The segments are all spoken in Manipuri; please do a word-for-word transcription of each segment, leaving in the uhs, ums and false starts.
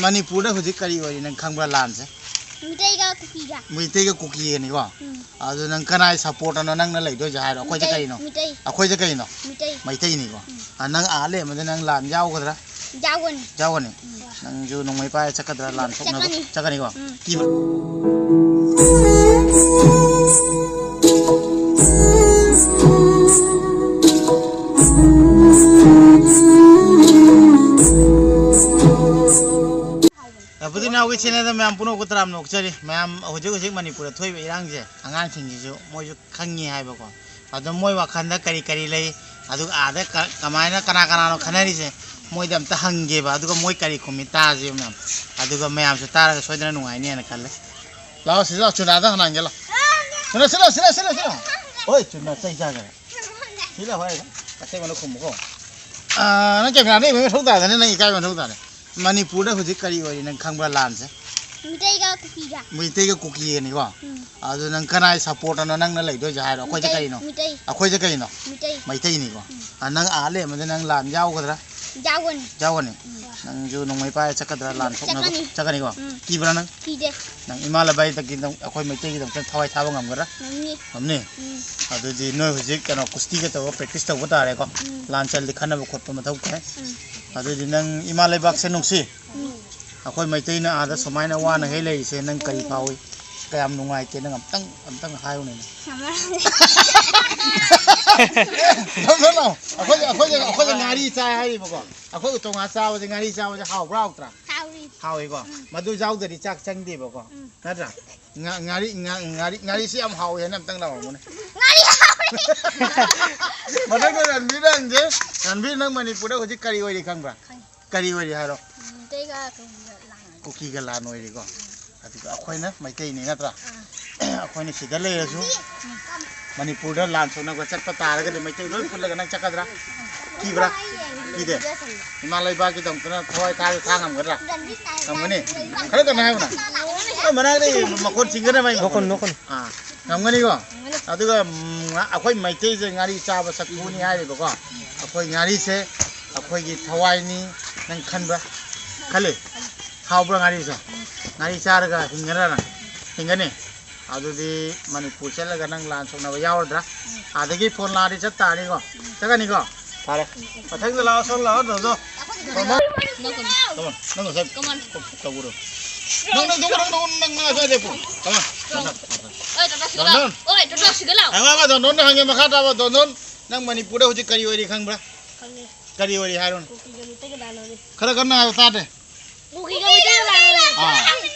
ꯃꯅꯤꯄꯨꯔꯗ ꯍꯧꯖꯤꯛ ꯀꯔꯤ ꯑꯣꯏꯔꯤ ꯅꯪ ꯈꯪꯕ꯭ꯔꯥ ꯂꯥꯟꯁꯦ? ꯃꯤꯇꯩꯒ ꯀꯨꯀꯤꯒ꯫ ꯃꯩꯇꯩꯒ ꯀꯨꯀꯤꯒꯅꯤꯀꯣ? ꯎꯝ꯫ ꯑꯗꯨ ꯅꯪ ꯀꯅꯥꯏ ꯁꯞꯄꯣꯔꯠꯇꯅꯣ ꯅꯪꯅ ꯂꯩꯗꯣꯏꯁꯦ ꯍꯥꯏꯔꯣ? ꯑꯩꯈꯣꯏꯁꯦ ꯃꯤꯇꯩ, ꯀꯩꯅꯣ? ꯃꯤꯇꯩ꯫ ꯑꯩꯈꯣꯏꯁꯦ ꯀꯩꯅꯣ? ꯃꯤꯇꯩ꯫ ꯃꯩꯇꯩꯅꯤꯀꯣ? ꯎꯝ꯫ ꯑ, ꯅꯪ ꯑꯥ ꯂꯩꯔꯝꯕꯗ ꯅꯪ ꯂꯥꯟ ꯌꯥꯎꯒꯗ꯭ꯔꯥ? ꯌꯥꯎꯒꯅꯤ꯫ ꯌꯥꯎꯒꯅꯤ? ꯎꯝ꯫ ꯅꯪꯁꯨ ꯅꯣꯡꯃꯩ ꯄꯥꯏꯔ ꯆꯠꯀꯗ꯭ꯔꯥ ꯂꯥꯟ ꯁꯣꯛꯅꯕ? ꯆꯠꯀꯅꯤ꯫ ꯆꯠꯀꯅꯤꯀꯣ? ꯎꯝ꯫ ꯀꯤꯕ꯭ꯔꯥ? ꯑꯕꯨꯗꯤ ꯅꯥꯎꯒꯤ ꯆꯦꯅꯦꯜꯗ ꯃꯌꯥꯝ ꯄꯨꯝꯅꯃꯛꯄꯨ ꯇꯔꯥꯝꯅ ꯑꯣꯛꯆꯔꯤ꯫ ꯃꯌꯥꯝ ꯍꯧꯖꯤꯛ ꯍꯧꯖꯤꯛ ꯃꯅꯤꯄꯨꯔꯗ ꯊꯣꯛꯏꯕ ꯏꯔꯥꯡꯁꯦ ꯑꯉꯥꯡꯁꯤꯡꯁꯤꯁꯨ ꯃꯣꯏꯁꯨ ꯈꯪꯉꯤ ꯍꯥꯏꯕꯀꯣ꯫ ꯑꯗꯣ ꯃꯣꯏ ꯋꯥꯈꯜꯗ ꯀꯔꯤ ꯀꯔꯤ ꯂꯩ, ꯑꯗꯨꯒ ꯑꯥꯗ ꯀ-, ꯀꯃꯥꯏꯅ ꯀꯅꯥ ꯀꯅꯥꯅꯣ ꯈꯟꯅꯔꯤꯁꯦ, ꯃꯣꯏꯗ ꯑꯝꯇ ꯍꯪꯒꯦꯕ꯫ ꯑꯗꯨꯒ ꯃꯣꯏ ꯀꯔꯤ ꯈꯨꯝꯃꯤ ꯇꯥꯁꯦꯕ ꯃꯌꯥꯝ꯫ ꯑꯗꯨꯒ ꯃꯌꯥꯝꯁꯨ ꯇꯥꯔꯒ ꯁꯣꯏꯗꯅ ꯅꯨꯡꯉꯥꯏꯅꯦꯅ ꯈꯜꯂꯦ꯫ ꯂꯥꯛꯑꯣ ꯁꯤ ꯂꯥꯛꯑꯣ, ꯆꯨꯅꯥꯗ ꯍꯪꯍꯟꯒꯦ ꯂꯥꯛꯑꯣ꯫ ꯆꯨꯅꯥ ꯁꯤ ꯂꯥꯛꯑꯣ, ꯁꯤ ꯂꯥꯛꯑꯣ, ꯁꯤ ꯂꯥꯛꯑꯣ, ꯁꯤ ꯂꯥꯛꯑꯣ꯫ ꯍꯣꯏ ꯆꯨꯅꯥ ꯆꯩ ꯆꯥꯒꯦꯔꯥ? ꯁꯤ ꯂꯥꯛꯑꯣ ꯍꯥꯏꯔꯒ ꯑꯁꯦꯡꯕꯅ ꯈꯨꯝꯃꯨꯀꯣ꯫ ꯑꯥ, ꯅꯪ ꯀꯦꯃꯦꯔꯥꯗ ꯌꯦꯡꯕ ꯃꯊꯧ ꯇꯥꯗꯅꯦ, ꯅꯪ ꯏꯀꯥꯏꯕ ꯃꯊꯧ ꯇꯥꯗꯦ꯫ ꯃꯅꯤꯄꯨꯔꯗ ꯍꯧꯖꯤꯛ ꯀꯔꯤ ꯑꯣꯏꯔꯤ ꯅꯪ ꯈꯪꯕ꯭ꯔꯥ ꯂꯥꯟꯁꯦ? ꯃꯤꯇꯩꯒ ꯀꯨꯀꯤꯒ꯫ ꯃꯩꯇꯩꯒ ꯀꯨꯀꯤꯒꯅꯤꯀꯣ? ꯎꯝ꯫ ꯑꯗꯨ ꯅꯪ ꯀꯅꯥꯏ ꯁꯞꯄꯣꯔꯠꯇꯅꯣ ꯅꯪꯅ ꯂꯩꯗꯣꯏꯁꯦ ꯍꯥꯏꯔꯣ? ꯑꯩꯈꯣꯏꯁꯦ ꯃꯤꯇꯩ, ꯀꯩꯅꯣ? ꯃꯤꯇꯩ꯫ ꯑꯩꯈꯣꯏꯁꯦ ꯀꯩꯅꯣ? ꯃꯤꯇꯩ꯫ ꯃꯩꯇꯩꯅꯤꯀꯣ? ꯎꯝ꯫ ꯑ, ꯅꯪ ꯑꯥ ꯂꯩꯔꯝꯕꯗ ꯅꯪ ꯂꯥꯟ ꯌꯥꯎꯒꯗ꯭ꯔꯥ? ꯌꯥꯎꯒꯅꯤ꯫ ꯌꯥꯎꯒꯅꯤ? ꯎꯝ꯫ ꯅꯪꯁꯨ ꯅꯣꯡꯃꯩ ꯄꯥꯏꯔ ꯆꯠꯀꯗ꯭ꯔꯥ ꯂꯥꯟ ꯁꯣꯛꯅꯕ? ꯆꯠꯀꯅꯤ꯫ ꯆꯠꯀꯅꯤꯀꯣ? ꯎꯝ꯫ ꯀꯤꯕ꯭ꯔꯥ ꯅꯪ? ꯀꯤꯗꯦ꯫ ꯅꯪ ꯏꯃꯥ ꯂꯩꯕꯥꯛꯇꯒꯤ ꯅꯪ ꯑꯩꯈꯣꯏ ꯃꯩꯇꯩꯒꯤꯗꯃꯛꯇ ꯊꯋꯥꯏ ꯊꯥꯕ ꯉꯝꯒꯗ꯭ꯔꯥ? ꯉꯝꯅꯤ꯫ ꯉꯝꯅꯤ? ꯎꯝ꯫ ꯑꯗꯨꯗꯤ ꯅꯣꯏ ꯍꯧꯖꯤꯛ ꯀꯩꯅꯣ ꯀꯨꯁꯇꯤꯒ ꯇꯧꯕ practice ꯇꯧꯕ ꯇꯥꯔꯦꯀꯣ? ꯎꯝ꯫ ꯂꯥꯟ ꯆꯜꯗꯤ ꯈꯟꯅꯕ ꯈꯣꯠꯄ ꯃꯊꯧ ꯇꯥꯏ꯫ ꯎꯝ꯫ ꯑꯗꯨꯗꯤ ꯅꯪ ꯏꯃꯥ ꯂꯩꯕꯥꯛꯁꯦ ꯅꯨꯡꯁꯤ? ꯎꯝ꯫ ꯑꯩꯈꯣꯏ ꯃꯩꯇꯩꯅ ꯑꯥꯗ ꯁꯨꯃꯥꯏꯅ ꯋꯥꯅ ꯍꯦꯛ ꯂꯩꯔꯤꯁꯦ ꯅꯪ ꯀꯔꯤ ꯐꯥꯎꯏ? ꯀꯌꯥꯝ ꯅꯨꯡꯉꯥꯏꯇꯦ ꯅꯪ ꯑꯝꯇꯪ, ꯑꯝꯇꯪ ꯍꯥꯏꯌꯨꯅꯦ ꯅꯪ꯫ ꯉꯝꯃꯔꯣꯏ꯫ No, no, no. ꯑꯩꯈꯣꯏ, ꯑꯩꯈꯣꯏ, ꯑꯩꯈꯣꯏꯅ ꯉꯥꯔꯤ ꯆꯥꯏ ꯍꯥꯏꯔꯤꯕꯀꯣ꯫ ꯑꯩꯈꯣꯏ ꯎꯇꯣꯡ ꯉꯥ ꯆꯥꯕꯁꯦ, ꯉꯥꯔꯤ ꯆꯥꯕꯁꯦ ꯍꯥꯎꯕ꯭ꯔꯥ ꯍꯥꯎꯇ꯭ꯔꯥ? ꯍꯥꯎꯏ꯫ ꯍꯥꯎꯏꯀꯣ? ꯎꯝ꯫ ꯃꯗꯨ ꯌꯥꯎꯗ꯭ꯔꯗꯤ ꯆꯥꯛ ꯆꯪꯗꯦꯕꯀꯣ꯫ ꯎꯝ꯫ ꯅꯠꯇ꯭ꯔꯥ? ꯉꯥ-, ꯉꯥꯔꯤ, ꯉꯥ-, ꯉꯥꯔꯤ, ꯉꯥꯔꯤꯁꯤ ꯌꯥꯝ ꯍꯥꯎꯏ ꯍꯥꯏꯅ ꯑꯝꯇꯪ ꯂꯥꯎꯔꯝꯃꯨꯅꯦ꯫ ꯉꯥꯔꯤ ꯍꯥꯎꯏ꯫ ꯃꯊꯪꯗ ꯔꯟꯕꯤꯔ ꯍꯪꯁꯦ꯫ ꯔꯟꯕꯤꯔ, ꯅꯪ ꯃꯅꯤꯄꯨꯔꯗ ꯍꯧꯖꯤꯛ ꯀꯔꯤ ꯑꯣꯏꯔꯤ ꯈꯪꯕ꯭ꯔꯥ? ꯈꯪꯉꯤ꯫ ꯀꯔꯤ ꯑꯣꯏꯔꯤ ꯍꯥꯏꯔꯣ? ꯃꯩꯇꯩꯒ ꯀꯨꯀꯤꯒ ꯂꯥꯟ꯫ ꯀꯨꯀꯤꯒ ꯂꯥꯟ ꯑꯣꯏꯔꯤꯀꯣ? ꯑꯗꯨꯒ ꯑꯩꯈꯣꯏꯅ ꯃꯩꯇꯩꯅꯤ ꯅꯠꯇ꯭ꯔꯥ? ꯑꯥ꯫ ꯑꯩꯈꯣꯏꯅ ꯁꯤꯗ ꯂꯩꯔꯁꯨ ꯎꯝ꯫ ꯃꯅꯤꯄꯨꯔꯗ ꯂꯥꯟ ꯁꯣꯛꯅꯕ ꯆꯠꯄ ꯇꯥꯔꯒꯗꯤ ꯃꯩꯇꯩ ꯂꯣꯏ ꯄꯨꯜꯂꯒ ꯅꯪ ꯆꯠꯀꯗ꯭ꯔꯥ? ꯀꯤꯕ꯭ꯔꯥ? ꯀꯤꯗꯦ? ꯏꯃꯥ ꯂꯩꯕꯥꯛꯀꯤꯗꯃꯛꯇꯅ ꯊꯋꯥꯏ ꯊꯥꯁꯨ ꯊꯥ ꯉꯝꯒꯗ꯭ꯔꯥ? ꯉꯝꯒꯅꯤ? ꯈꯔ ꯀꯟꯅ ꯍꯥꯏꯌꯨꯅ꯫ ꯅꯣꯏ ꯃꯅꯥꯛꯇ ꯃꯈꯣꯟ ꯆꯤꯡꯒꯅꯤ ꯃꯥꯏ ꯃꯈꯣꯟ꯫ ꯅꯣꯛꯀꯅꯨ, ꯅꯣꯛꯀꯅꯨ꯫ ꯑꯥ, ꯉꯝꯒꯅꯤꯀꯣ? ꯑꯗꯨꯒ, ꯎꯝ, ꯉꯥ-, ꯑꯩꯈꯣꯏ ꯃꯩꯇꯩꯁꯦ ꯉꯥꯔꯤ ꯆꯥꯕ ꯁꯛꯄꯨꯅꯤ ꯍꯥꯏꯔꯤꯕꯀꯣ꯫ ꯑꯩꯈꯣꯏ ꯉꯥꯔꯤꯁꯦ ꯑꯩꯈꯣꯏꯒꯤ ꯊꯋꯥꯏꯅꯤ꯫ ꯅꯪ ꯈꯟꯕ꯭ꯔꯥ? ꯈꯜꯂꯤ? ꯍꯥꯎꯕ꯭ꯔꯥ ꯉꯥꯔꯤꯁꯦ? ꯉꯥꯔꯤ ꯆꯥꯔꯒ ꯍꯤꯡꯒꯗ꯭ꯔꯥ ꯅꯪ? ꯍꯤꯡꯒꯅꯤ꯫ ꯑꯗꯨꯗꯤ ꯃꯅꯤꯄꯨꯔ ꯆꯠꯂꯒ ꯅꯪ ꯂꯥꯟ ꯁꯣꯛꯅꯕ ꯌꯥꯎꯔꯗ꯭ꯔꯥ? ꯑꯗꯒꯤ ꯐꯣꯟ ꯂꯥꯟꯗꯤ ꯆꯠ ꯇꯥꯔꯅꯤꯀꯣ? ꯆꯠꯀꯅꯤꯀꯣ? ꯐꯔꯦ꯫ ꯃꯊꯪꯗ ꯂꯥꯛꯑꯣ, ꯁꯣꯝ ꯂꯥꯛꯑꯣ, ꯗꯣꯟꯗꯣꯟ꯫ ꯅꯪ ꯉꯁꯥꯏ ꯇꯧꯕꯗꯣ꯫ ꯅꯪ, ꯅꯪ, ꯅꯪ, ꯅꯪ, ꯅꯪ, ꯅꯪ, ꯅꯪ, ꯅꯪ, ꯅꯪ, ꯅꯪ, ꯅꯪ, ꯗꯣꯟꯗꯣꯟ꯫ ꯉꯥꯏꯈꯣ, ꯉꯥꯏꯈꯣ, ꯗꯣꯟꯗꯣꯟꯅ ꯍꯪꯉꯦ, ꯃꯈꯥ ꯇꯥꯕ, ꯗꯣꯟꯗꯣꯟ, ꯅꯪ ꯃꯅꯤꯄꯨꯔꯗ ꯍꯧꯖꯤꯛ ꯀꯔꯤ ꯑꯣꯏꯔꯤ ꯈꯪꯕ꯭ꯔꯥ? ꯈꯪꯉꯦ꯫ ꯀꯔꯤ ꯑꯣꯏꯔꯤ ꯍꯥꯏꯔꯣꯅꯦ? ꯀꯨꯀꯤꯒ ꯃꯤꯇꯩꯒ ꯂꯥꯟꯅꯔꯤ꯫ ꯈꯔ ꯀꯟꯅ ꯍꯥꯏꯌꯣ, ꯇꯥꯗꯦ꯫ ꯀꯨꯀꯤꯒ ꯃꯤꯇꯩꯒ ꯂꯥꯟꯅꯔꯤ꯫ ꯑꯥ꯫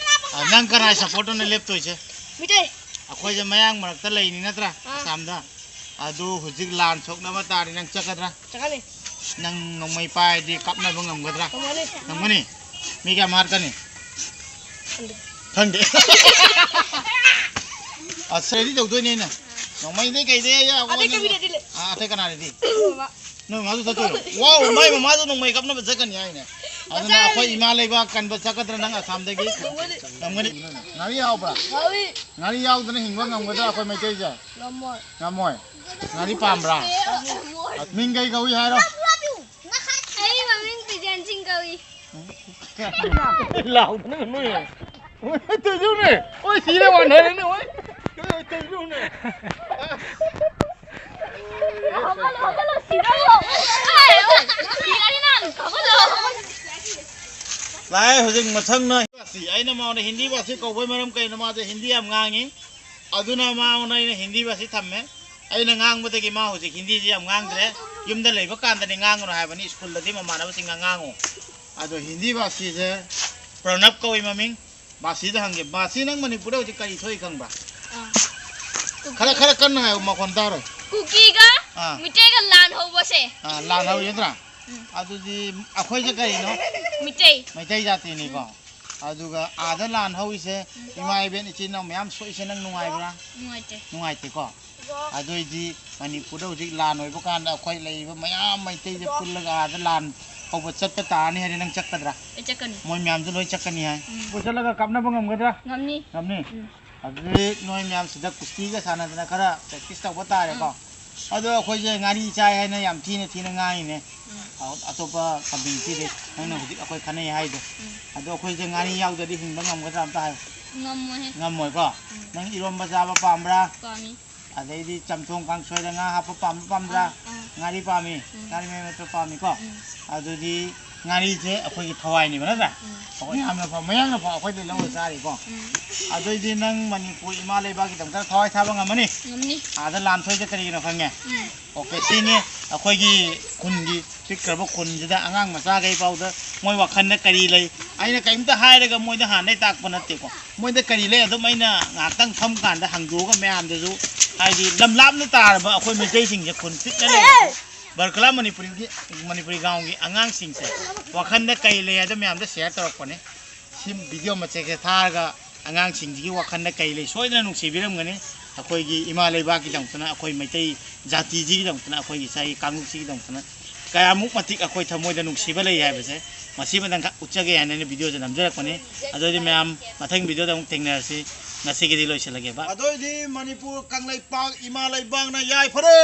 ꯑꯥ, ꯅꯪ ꯀꯅꯥꯏ ꯁꯞꯄꯣꯔꯠꯇꯅ ꯂꯦꯞꯇꯣꯏꯁꯦ? ꯃꯤꯇꯩ꯫ ꯑꯩꯈꯣꯏꯁꯦ ꯃꯌꯥꯡ ꯃꯔꯛꯇ ꯂꯩꯅꯤ ꯅꯠꯇ꯭ꯔꯥ? ꯑꯥ꯫ ꯑꯁꯥꯝꯗ꯫ ꯑꯗꯨ ꯍꯧꯖꯤꯛ ꯂꯥꯟ ꯁꯣꯛꯅꯕ ꯇꯥꯔꯗꯤ ꯅꯪ ꯆꯠꯀꯗ꯭ꯔꯥ? ꯆꯠꯀꯅꯤ꯫ ꯅꯪ ꯅꯣꯡꯃꯩ ꯄꯥꯏꯔꯗꯤ ꯀꯥꯞꯅꯕ ꯉꯝꯒꯗ꯭ꯔꯥ? ꯉꯝꯒꯅꯤ꯫ ꯉꯝꯒꯅꯤ? ꯃꯤ ꯀꯌꯥꯝ ꯍꯥꯠꯀꯅꯤ? ꯈꯪꯗꯦ꯫ ꯈꯪꯗꯦ꯫ ꯑꯁ, ready ꯇꯧꯗꯣꯏꯅꯦ ꯑꯩꯅ꯫ ꯅꯣꯡꯃꯩꯗꯩ ꯀꯩꯗꯩ ꯑꯩ ꯑꯇꯩ ꯑꯋꯥꯕ ꯀꯃꯤꯗꯗꯤ ꯂꯩ꯫ ꯑꯥ, ꯑꯇꯩ ꯀꯅꯥꯗꯗꯤ? ꯕꯕꯥ꯫ ꯅꯣꯏ ꯃꯥꯁꯨ ꯆꯠꯇꯣꯏꯔꯣ? ꯋꯥꯎ, ꯃꯥꯏ ꯃꯃꯥꯁꯨ ꯅꯣꯡꯃꯩ ꯀꯥꯞꯅꯕ ꯆꯠꯀꯅꯤ ꯍꯥꯏꯅꯦ꯫ ꯑꯗꯨꯅ ꯃꯆꯥ ꯑꯩꯈꯣꯏ ꯏꯃꯥ ꯂꯩꯕꯥꯛ ꯀꯟꯕ ꯆꯠꯀꯗ꯭ꯔꯥ ꯅꯪ ꯑꯁꯥꯝꯗꯒꯤ? ꯉꯝꯒꯅꯤ꯫ ꯉꯝꯒꯅꯤ꯫ ꯉꯥꯔꯤ ꯌꯥꯎꯕ꯭ꯔꯥ? ꯌꯥꯎꯏ꯫ ꯉꯥꯔꯤ ꯌꯥꯎꯗꯅ ꯍꯤꯡꯕ ꯉꯝꯒꯗ꯭ꯔꯥ ꯑꯩꯈꯣꯏ ꯃꯩꯇꯩꯁꯦ? ꯉꯝꯃꯣꯏ꯫ ꯉꯝꯃꯣꯏ꯫ ꯉꯥꯔꯤ ꯄꯥꯝꯕ꯭ꯔꯥ? ꯉꯝꯃꯣꯏ꯫ ꯃꯤꯡ ꯀꯩ ꯀꯧꯏ ꯍꯥꯏꯔꯣ? ꯑꯩ ꯃꯃꯤꯡ ꯕꯤꯖꯦꯟ ꯁꯤꯡ ꯀꯧꯏ꯫ ꯂꯥꯎꯗꯅ ꯅꯣꯏ꯫ ꯑꯣꯏ, ꯇꯩꯖꯧꯅꯦ꯫ ꯑꯣꯏ, ꯁꯤꯔꯦ, ꯋꯥꯟꯊꯔꯦꯅꯦ, ꯑꯣꯏ꯫ ꯑꯣꯏ, ꯇꯩꯖꯧꯅꯦ꯫ ꯍꯧꯒꯠꯂꯣ, ꯍꯧꯒꯠꯂꯣ, ꯁꯤꯔꯦ꯫ ꯁꯤꯔꯅꯤ ꯅꯪ, ꯍꯧꯒꯠꯂꯣ꯫ ꯂꯥꯛꯑꯦ ꯍꯧꯖꯤꯛ ꯃꯊꯪꯅ꯫ ꯑꯩꯅ ꯃꯉꯣꯟꯗ ꯍꯤꯟꯗꯤ ꯚꯥꯁꯤ ꯀꯧꯕꯩ ꯃꯔꯝ ꯀꯩꯅꯣ? ꯃꯥꯁꯦ ꯍꯤꯟꯗꯤ ꯌꯥꯝ ꯉꯥꯡꯉꯤ꯫ ꯑꯗꯨꯅ ꯃꯉꯣꯟꯗ ꯑꯩꯅ ꯍꯤꯟꯗꯤ ꯚꯥꯁꯤ ꯊꯝꯃꯦ꯫ ꯑꯩꯅ ꯉꯥꯡꯕꯗꯒꯤ ꯃꯥ ꯍꯧꯖꯤꯛ ꯍꯤꯟꯗꯤꯁꯤ ꯌꯥꯝ ꯉꯥꯡꯗ꯭ꯔꯦ꯫ ꯌꯨꯝꯗ ꯂꯩꯕ ꯀꯥꯟꯗꯅꯤ ꯉꯥꯡꯒꯅꯨ ꯍꯥꯏꯕꯅꯤ, ꯁ꯭ꯀꯨꯜꯗꯗꯤ ꯃꯃꯥꯟꯅꯕꯁꯤꯡꯒ ꯉꯥꯡꯉꯨ꯫ ꯑꯗꯣ ꯍꯤꯟꯗꯤ ꯚꯥꯁꯤꯁꯦ ꯄ꯭ꯔꯅꯕ ꯀꯧꯏ ꯃꯃꯤꯡ꯫ ꯚꯥꯁꯤꯗ ꯍꯪꯒꯦ, ꯚꯥꯁꯤ, ꯅꯪ ꯃꯅꯤꯄꯨꯔꯗ ꯍꯧꯖꯤꯛ ꯀꯔꯤ ꯊꯣꯛꯏ ꯈꯪꯕ꯭ꯔꯥ? ꯑꯥ꯫ ꯈꯔ, ꯈꯔ ꯀꯟꯅ ꯍꯥꯏꯌꯨ, ꯃꯈꯣꯟ ꯇꯥꯔꯣꯏ꯫ ꯀꯨꯀꯤꯒ ꯑꯥ꯫ ꯃꯤꯇꯩꯒ ꯂꯥꯟ ꯍꯧꯕꯁꯦ꯫ ꯑꯥ, ꯂꯥꯟ ꯍꯧꯔꯤ ꯅꯠꯇ꯭ꯔꯥ? ꯎꯝ꯫ ꯑꯗꯨꯗꯤ ꯑꯩꯈꯣꯏꯁꯦ ꯀꯔꯤꯅꯣ? ꯃꯤꯇꯩ꯫ ꯃꯩꯇꯩ ꯖꯥꯇꯤꯅꯤꯀꯣ꯫ ꯎꯝ꯫ ꯑꯗꯨꯒ ꯑꯥꯗ ꯂꯥꯟ ꯍꯧꯔꯤꯁꯦ, ꯎꯝ꯫ ꯏꯃꯥ ꯏꯕꯦꯟ ꯏꯆꯤꯟ ꯏꯅꯥꯎ ꯃꯌꯥꯝ ꯁꯣꯛꯏꯁꯦ ꯅꯪ ꯅꯨꯡꯉꯥꯏꯕ꯭ꯔꯥ? ꯅꯨꯡꯉꯥꯏꯇꯦ꯫ ꯅꯨꯡꯉꯥꯏꯇꯦꯀꯣ? ꯑꯗꯨꯏꯗꯤ ꯃꯅꯤꯄꯨꯔꯗ ꯍꯧꯖꯤꯛ ꯂꯥꯟ ꯑꯣꯏꯕ ꯀꯥꯟꯗ ꯑꯩꯈꯣꯏ ꯂꯩꯔꯤꯕ ꯃꯌꯥꯝ ꯃꯩꯇꯩꯁꯦ ꯄꯨꯜꯂꯒ ꯑꯥꯗ ꯂꯥꯟ ꯍꯧꯕ ꯆꯠꯄ ꯇꯥꯔꯅꯤ ꯍꯥꯏꯗꯤ ꯅꯪ ꯆꯠꯀꯗ꯭ꯔꯥ? ꯑꯩ ꯆꯠꯀꯅꯤ꯫ ꯃꯣꯏ ꯃꯌꯥꯝꯁꯨ ꯂꯣꯏ ꯆꯠꯀꯅꯤ ꯍꯥꯏ꯫ ꯎꯝ꯫ ꯄꯨ ꯆꯠꯂꯒ ꯀꯥꯞꯅꯕ ꯉꯝꯒꯗ꯭ꯔꯥ? ꯉꯝꯅꯤ꯫ ꯉꯝꯅꯤ? ꯎꯝ꯫ ꯑꯗꯨꯗꯤ ꯅꯣꯏ ꯃꯌꯥꯝ ꯁꯤꯗ ꯀꯨꯁꯇꯤꯒ ꯁꯥꯟꯅꯗꯅ ꯈꯔ practice ꯇꯧꯕ ꯇꯥꯔꯦꯀꯣ? ꯎꯝ꯫ ꯑꯗꯣ ꯑꯩꯈꯣꯏꯁꯦ ꯉꯥꯔꯤ ꯆꯥꯏ ꯍꯥꯏꯅ ꯌꯥꯝ ꯊꯤꯅ ꯊꯤꯅ ꯉꯥꯡꯉꯤꯅꯦ꯫ ꯎꯝ꯫ ꯑ-, ꯑꯇꯣꯞꯄ ꯀꯝꯃ꯭ꯌꯨꯅꯤꯇꯤꯗꯤ ꯅꯪꯅ ꯍꯧꯖꯤꯛ ꯑꯩꯈꯣꯏ ꯈꯠꯅꯩ ꯍꯥꯏꯗꯣ꯫ ꯎꯝ꯫ ꯑꯗꯣ ꯑꯩꯈꯣꯏꯁꯦ ꯉꯥꯔꯤ ꯌꯥꯎꯗ꯭ꯔꯗꯤ ꯍꯤꯡꯕ ꯉꯝꯒꯗ꯭ꯔꯥ ꯑꯝꯇ ꯍꯥꯏꯌꯨ꯫ ꯉꯝꯃꯣꯏꯍꯦ꯫ ꯉꯝꯃꯣꯏꯀꯣ? ꯎꯝ꯫ ꯅꯪ ꯏꯔꯣꯝꯕ ꯆꯥꯕ ꯄꯥꯝꯕ꯭ꯔꯥ? ꯄꯥꯝꯃꯤ꯫ ꯑꯗꯩꯗꯤ ꯆꯝꯊꯣꯡ ꯀꯥꯡꯁꯣꯏꯗ ꯉꯥ ꯍꯥꯞꯄ ꯄꯥꯝꯕ ꯄꯥꯝꯕ꯭ꯔꯥ? ꯑꯥ, ꯑꯥ꯫ ꯉꯥꯔꯤ ꯄꯥꯝꯃꯤ? ꯎꯝ꯫ ꯉꯥꯔꯤ ꯃꯦꯠꯄ ꯄꯥꯝꯃꯤꯀꯣ? ꯎꯝ꯫ ꯑꯗꯨꯗꯤ ꯉꯥꯔꯤꯁꯦ ꯑꯩꯈꯣꯏꯒꯤ ꯊꯋꯥꯏꯅꯦꯕ, ꯅꯠꯇ꯭ꯔꯥ? ꯎꯝ꯫ ꯑꯩꯈꯣꯏ ꯌꯥꯝꯅ ꯐ-, ꯃꯌꯥꯡꯅ ꯐꯥꯎ ꯑꯩꯈꯣꯏꯗ ꯂꯧꯔ ꯆꯥꯔꯤꯀꯣ꯫ ꯎꯝ꯫ ꯑꯗꯨꯑꯣꯏꯗꯤ ꯅꯪ ꯃꯅꯤꯄꯨꯔ ꯏꯃꯥ ꯂꯩꯕꯥꯛꯀꯤꯗꯃꯛꯇ ꯊꯋꯥꯏ ꯊꯥꯕ ꯉꯝꯃꯅꯤ? ꯉꯝꯅꯤ꯫ ꯑꯥꯗ ꯂꯥꯟ ꯊꯣꯛꯏꯁꯦ ꯀꯔꯤꯒꯤꯅꯣ ꯈꯪꯉꯦ? ꯎꯝ꯫ ꯑꯣꯀꯦ, ꯁꯤꯅꯤ ꯑꯩꯈꯣꯏꯒꯤ ꯈꯨꯟꯒꯤ ꯄꯤꯛꯈ꯭ꯔꯕ ꯈꯨꯟꯁꯤꯗ ꯑꯉꯥꯡ ꯃꯆꯥꯈꯩ ꯐꯥꯎꯗ ꯃꯣꯏ ꯋꯥꯈꯜꯗ ꯀꯔꯤ ꯂꯩ? ꯑꯩꯅ ꯀꯔꯤꯝꯇ ꯍꯥꯏꯔꯒ ꯃꯣꯏꯗ ꯍꯥꯟꯅꯗꯩ ꯇꯥꯛꯄ ꯅꯠꯇꯦꯀꯣ꯫ ꯃꯣꯏꯗ ꯀꯔꯤ ꯂꯩ ꯑꯗꯨꯝ ꯑꯩꯅ ꯉꯥꯏꯍꯥꯛꯇꯪ ꯐꯝ ꯀꯥꯟꯗ ꯍꯥꯡꯗꯣꯛꯑꯒ ꯃꯌꯥꯝꯗꯁꯨ, ꯍꯥꯏꯗꯤ ꯂꯝ ꯂꯥꯞꯅ ꯇꯥꯔꯕ ꯑꯩꯈꯣꯏ ꯃꯩꯇꯩꯁꯤꯡꯁꯦ ꯈꯨꯟ ꯄꯤꯛꯅ ꯂꯩꯔꯁꯨ ꯕꯔꯀꯂꯥ ꯃꯅꯤꯄꯨꯔꯤꯒꯤ, ꯃꯅꯤꯄꯨꯔꯤ ꯒ꯭ꯔꯥꯎꯟꯒꯤ ꯑꯉꯥꯡꯁꯤꯡꯁꯦ ꯋꯥꯈꯜꯗ ꯀꯩ ꯂꯩ ꯍꯥꯏꯗꯣ ꯃꯌꯥꯝꯗ ꯁꯤꯌꯔ ꯇꯧꯔꯛꯄꯅꯦ꯫ ꯁꯤ ꯚꯤꯗꯤꯑꯣ ꯃꯆꯦꯠꯁꯦ ꯊꯥꯔꯒ ꯑꯉꯥꯡꯁꯤꯡꯁꯤꯒꯤ ꯋꯥꯈꯜꯗ ꯀꯩ ꯂꯩ ꯁꯣꯏꯗꯅ ꯅꯨꯡꯁꯤꯕꯤꯔꯝꯒꯅꯤ꯫ ꯑꯩꯈꯣꯏꯒꯤ ꯏꯃꯥ ꯂꯩꯕꯥꯛꯀꯤꯗꯃꯛꯇꯅ, ꯑꯩꯈꯣꯏ ꯃꯩꯇꯩ ꯖꯥꯇꯤꯁꯤꯒꯤꯗꯃꯛꯇꯅ, ꯑꯩꯈꯣꯏꯒꯤ ꯏꯁꯥꯒꯤ ꯀꯥꯡꯂꯨꯞꯁꯤꯒꯤꯗꯃꯛꯇꯅ ꯀꯌꯥꯃꯨꯛ ꯃꯇꯤꯛ ꯑꯩꯈꯣꯏ ꯊꯃꯣꯏꯗ ꯅꯨꯡꯁꯤꯕ ꯂꯩ ꯍꯥꯏꯕꯁꯦ ꯃꯁꯤꯃꯗꯪꯈꯛ ꯎꯠꯆꯒꯦ ꯍꯥꯏꯅ ꯑꯩꯅ ꯚꯤꯗꯤꯑꯣꯁꯦ ꯅꯝꯖꯔꯛꯄꯅꯤ꯫ ꯑꯗꯨꯑꯣꯏꯗꯤ ꯃꯌꯥꯝ ꯃꯊꯪ ꯚꯤꯗꯤꯑꯣꯗ ꯑꯃꯨꯛ ꯊꯦꯡꯅꯔꯁꯤ꯫ ꯉꯁꯤꯒꯤꯗꯤ ꯂꯣꯏꯁꯤꯜꯂꯒꯦ꯫ ꯕꯥꯏ꯫ ꯑꯗꯨꯑꯣꯏꯗꯤ ꯃꯅꯤꯄꯨꯔ ꯀꯪꯂꯩꯄꯥꯛ ꯏꯃꯥ ꯂꯩꯕꯥꯛꯅ ꯌꯥꯏꯐꯔꯦ!